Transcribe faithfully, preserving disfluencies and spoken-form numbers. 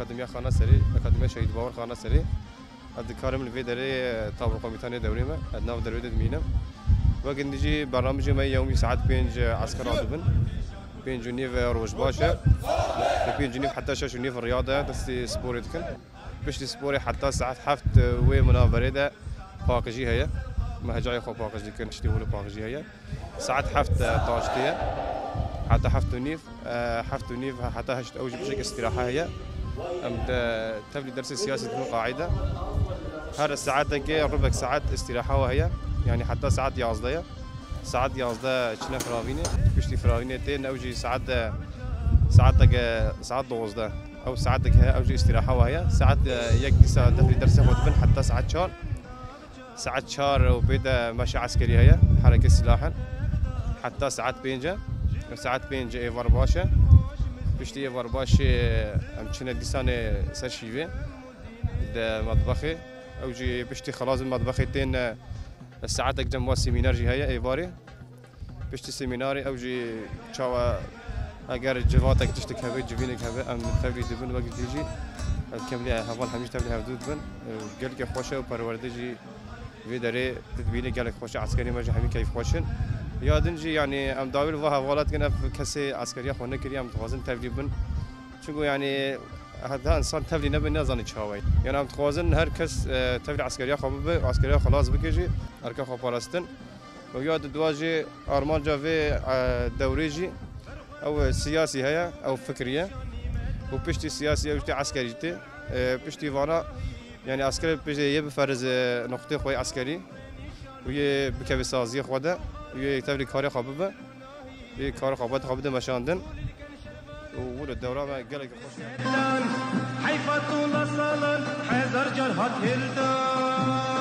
Akademiya Xana Serê, Akademiya Şehîd Bawer Xana Serê. Ez dikarim li vê derê, e, tablokomitanê dewrê me, ez nav derê de dimînim. Wek hindî jî bernamijê me yewmî saet pênc, e, esker radibin. Pênc û nîv, e, roj baş e. Li pênc û nîv heta şeş û nîv riyade destê sporê dikin. Piştî sporê heta saet heft, e, wê munaverê de paqijî heye. Me hecayê xwe paqij dikin, tiştê holê paqijî heye. Saet heft, e, taştê ye. Heta heft û nîv, e, heft û nîv heta heşt ew jî pişek îstîraha heye. Em de tevlî dersê siyasî dikin qaîde. Her saetekê rubek saet îstîraha we heye. Yanî heta saet yazdeh ye. Saet yazdeh çine firavînê. Piştî firavînê tên ew jî saet de, saeteke, saet dozdeh. Ew saetek heye, ew jî îstîraha we heye. Saet, e, yek dîsa tevlî dersê xwe dibin heta saet çar. Saet çar û pê de meşa eskerî heye, hereke silah in. Heta saet pênc e. Saet pênc êvar baş e. Piştî êvar başê em çine dîsanê ser şîvê. Di metbexê. Ew jî piştî xelas bi metbexê tên, e, saetek cem wa semîner jî heye êvarê. Piştî semînarê ew jî çawa eger civatek tiştek hebe, civînek hebe, em tevlî dibin wek dî jî. Em kemlî heval hemî tevlî hevdû dibin. Gelkî xweş e û perwerde jî vê derê tu dibînî gelek xweş e, eskerê me jî hemî keyf xweş in. Ya din jî, yanî em dawî li va hevala dikin, ev kesê eskeriya xwe nekiriye, em dixwazin tevlî bin. Çunku yanî heta însan tevlî nebe, nezanî çawa ye. Yanî em dixwazin her kes, e, tevlî eskeriya xwe bibe, eskeriya xwe xelas bike jî, erka xwe parastin. Û ya di dua jî armanca vê, e, dewrê jî ew siyasî heye, ew fikrî ye. Û piştî siyasî ew jî tê eskerî tê. E, piştî vana, yanî esker piştî yê biferize noqtê xwe yê eskerî û yê bikeve saziyê xwe de û yê tevlî karê xwe bibe. Yê karê xwe bide, xwe bide meşandin. Û wilo dewra me gelekî xweş e. Heyfa tu la salan hezar car hat hildan.